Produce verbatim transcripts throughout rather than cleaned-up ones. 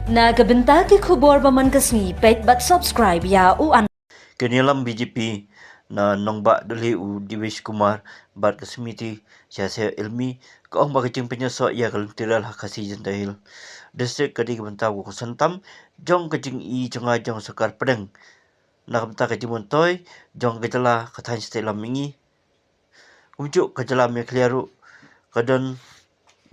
Na ka bynta ki khubor ba man ka sngi, peit bad subscribe ïa u an. Ka Nongïalam B J P na Nongbah Delhi u Devesh Kumar bad ka Smriti Shah Seh Ilmi ka ong ba ka jingpynïasoh ïa ka lynti rel ha Khasi Jaintia Hills District ka dei ka bynta kaba kongsan tam jong ka jingïohi jong ka sorkar pdeng na ka bynta ka jingmyntoi jong ka jylla, ka thaiñ shatei lam mihngi. Kumjuh ka jylla Meghalaya ruh ka don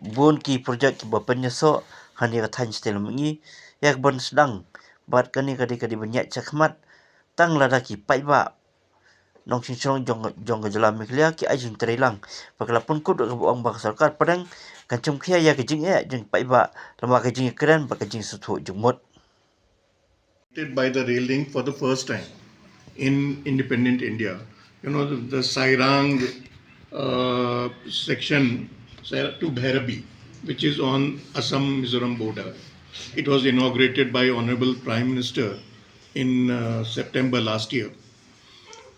bun ki projek kiba pynïasoh ha kane ka thaiñ shatei lam mihngi ïa kaban sdang, bad kane ka dei ka dei ban ïaid shakhmat tang lada ki paidbah nongshingshnong jong jong ka jylla Meghalaya ki ai jingtreilang. Bad ka la pynkut ruh kaba ong ba ka sorkar pdeng kan shim khia ïa ka jingeh jong ki paidbah lyngba ka jingïakren bad ka jingsngewthuh jingmut. By the rail link for the first time in independent India. You know, the, the Sairang uh, section, Sairang to Bhairabi, which is on Assam Mizoram border. It was inaugurated by Honorable Prime Minister in uh, September last year,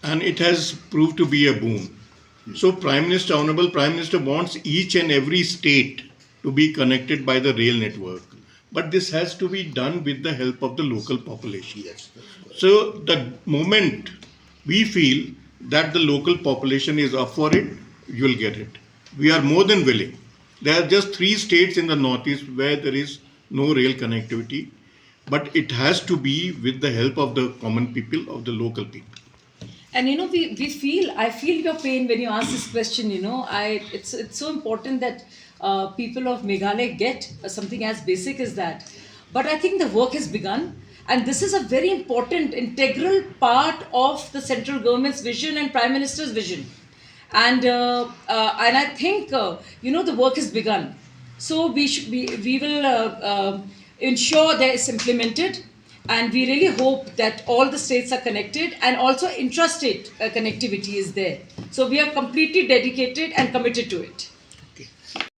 and it has proved to be a boon. So, Prime Minister, Honorable Prime Minister wants each and every state to be connected by the rail network. But this has to be done with the help of the local population. Yes. So the moment we feel that the local population is up for it, you'll get it. We are more than willing. There are just three states in the Northeast where there is no rail connectivity, but it has to be with the help of the common people, of the local people. And you know, we, we feel, I feel your pain when you ask this question, you know. I, it's, it's so important that uh, people of Meghalaya get uh, something as basic as that. But I think the work has begun, and this is a very important, integral part of the central government's vision and Prime Minister's vision. And uh, uh, and I think uh, you know, the work has begun. So we should we, we will uh, uh, ensure that it's implemented, and we really hope that all the states are connected and also intrastate uh, connectivity is there. So we are completely dedicated and committed to it.